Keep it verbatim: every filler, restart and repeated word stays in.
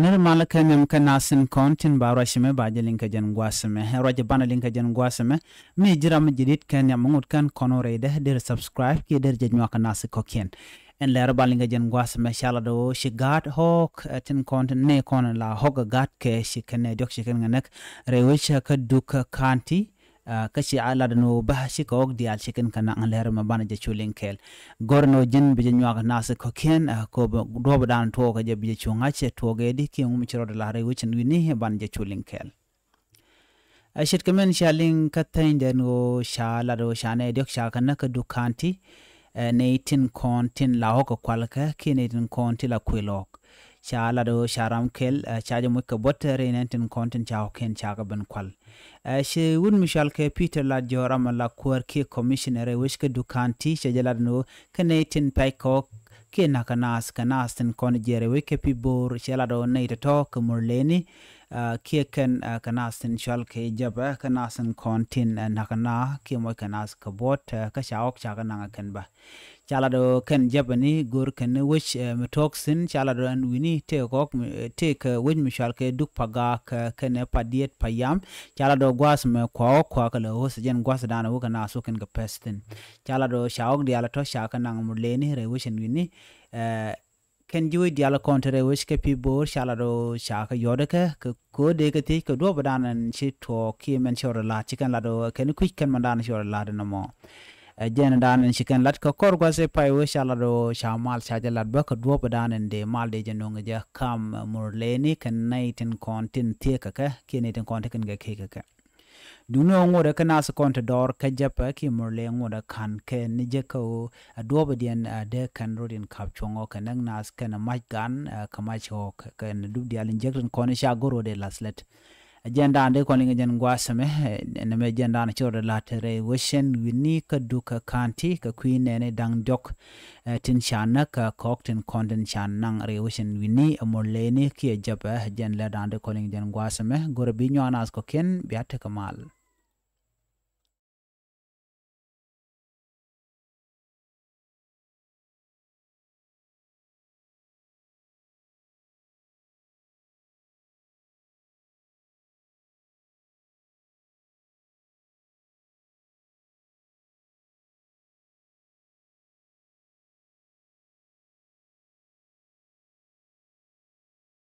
Nir malä kɛ nhiam kɛ nasin kɔn tin ba ruac mɛ ba jɛ liŋ kɛ jɛn guas mɛ. Ruac banɛ liŋ kɛ jɛn guas mɛ. Mi jiram jidit kɛ nhiam ŋut kɛn kɔn rɛydɛ der subscribe kiɛ der jɛ nyuak kɛ nasi kɔkiɛn. Ɛn lɛr ba liŋ kɛ jɛn guas mɛ ca lat ɣöö ci gaat ɣɔɔk, eh, tin kɔn tin nee kɔn la ɣɔk gaat kɛ ci kɛn nɛ diɔk ci kɛn ŋɛ nɛk. Rɛy wec kä Duk County, ah, kä ci a lat ni wä bä ci kɛ ɣɔk diaal ci kɛn kɛ naŋ lɛr mɛ banɛ jɛ cu liŋ kɛɛl. Gɔr ni wä ji̱n bi jɛ nyuak nasi kɔkiɛn, ah, kɔ duɔp dan tuɔɔk kɛ jɛ bi jɛ cu ŋa̱c tuɔɔk ɛ di kiɛ ŋum ci rɔɔd la rɛy wec in wi̱ni banɛ jɛ cu liŋ kɛɛl. Ɛ ce̱tkɛ mɛn ca liŋ kä thɛny dɛn ɣöö ca lat ɣöö ca nɛy diɔ̱k ca kɛ näk kä Duk County, ɛ nɛy tin kɔn tin la ɣɔk kɛ kual kɛ kiɛ nɛy tin kɔn tin la kuël ɣɔk. Ca lat ɣöö ca ram kɛl, ɛ ca jɛ moc kɛ buɔ̱t rɛy nɛn tin kɔn tin ca ɣɔk kɛn ca kɛ ben kual. Ɛ cɛ wut mi cɔal kɛ Peter Lat Jɔr ram la kuäär kiɛ commissioner rɛy wec kä Duk County cɛ jɛ lat ni ɣöö kä nɛy tin pɛc kɛ ɣɔk kiɛ na̱k kɛ naath kɛ naath tin kɔn jiɛɛr rɛy wec kä Pibor cɛ lat ɣöö nɛy tɔ̱tɔ̱ kɛ Murleni, ah, kiɛ kɛn, ah, kɛ naath tin cɔal kɛ Jɛpɛ, kɛ naath tin kɔn tin, ah, na̱k kɛ naath kiɛ moc kɛ naath kɛ buɔ̱t, ah, kä ca ɣɔk ca kɛ naŋ kɛn bä. Ca lat ɣöö kɛn Jɛpɛ ni go̱r kɛn ni wec, eh, mi tuɔɔk thi̱n, ca lat ɣöö ɛn wi̱ni tëëk ɣɔk mi, eh, tëëk, eh, wec mi cɔal kɛ Duk Pagak, eh, kɛn ɛ Padiɛt Payam, ca lat ɣöö gua̱a̱th mɛ kua ɣɔk kua kɛ lɛ ho̱th jɛn gua̱a̱th dan wä kɛ naath wä kɛn kɛ pɛth thi̱n. Ca lat ɣöö ca ɣɔk diaal tɔ̱ ca kɛ naŋ Murleni rɛy wec ɛn wi̱ni, eh, kɛn ji̱ wec diaal kɔn te rɛy wec kä Pibor ca lat ɣöö ca kɛ yɔ̱t kɛ kɛ ko̱o̱t dee kɛ thiec kɛ duɔ̱ɔ̱p dan ɛn ci tuɔɔk kiɛ mɛn ci rɔ la̱t ci kɛn lat ɣöö kɛn kui̱c kɛn mɛn dan ci rɔ la̱t ɛn ɛmɔ. Ɛ jɛn dan ɛn ci kɛn lat kɛ kɔr gua̱th ɛ pay wec ca lat ɣöö ca mal ca jɛ lat bä kɛ duɔ̱ɔ̱p dan ɛn dee mal dee jɛ no̱ŋ jɛ kam Murleni kɛn nɛy tin kɔn tin thiek kɛ kɛ kiɛ nɛy tin kɔn tin kɛn kɛ kek kɛ kɛ. Duŋni ɣöö ŋotdɛ kä naath kɔn te dɔɔr kä Jɛpɛ kiɛ Murle ŋotdɛ ka̱n kɛ ni jɛ kä ɣöö a duɔ̱ɔ̱pä diɛn a dee kɛn rot in ka̱p cuɔ̱ŋ ɣɔk kɛ näk naath kɛn a mac gan, a, kɛ mac ɣɔk kɛn dup diaal in jek tin kɔn i̱ ca go̱r ɣöö dee la̱th lät. A jɛn daan dee kɔn liŋ jɛn gua̱a̱th ɛmɛ, ɛ, nɛmɛ jɛn daan ci rɔɔdɛ la̱t rɛy wec ɛn wi̱ni kä Duk County kɛ kui̱ nɛɛni da̱ŋ diɔ̱k, ɛ, tin ca näk kɛ kɔk tin kɔn tin ca naŋ rɛy wec ɛn wi̱ni ɛ Murleni kiɛ Jɛpɛ, ɛ, jɛn lɛ daan dee kɔn liŋ jɛn gua̱a̱th ɛmɛ go̱rɛ bi nyuak naath kɔ̱kiɛn bia tekɛ mal.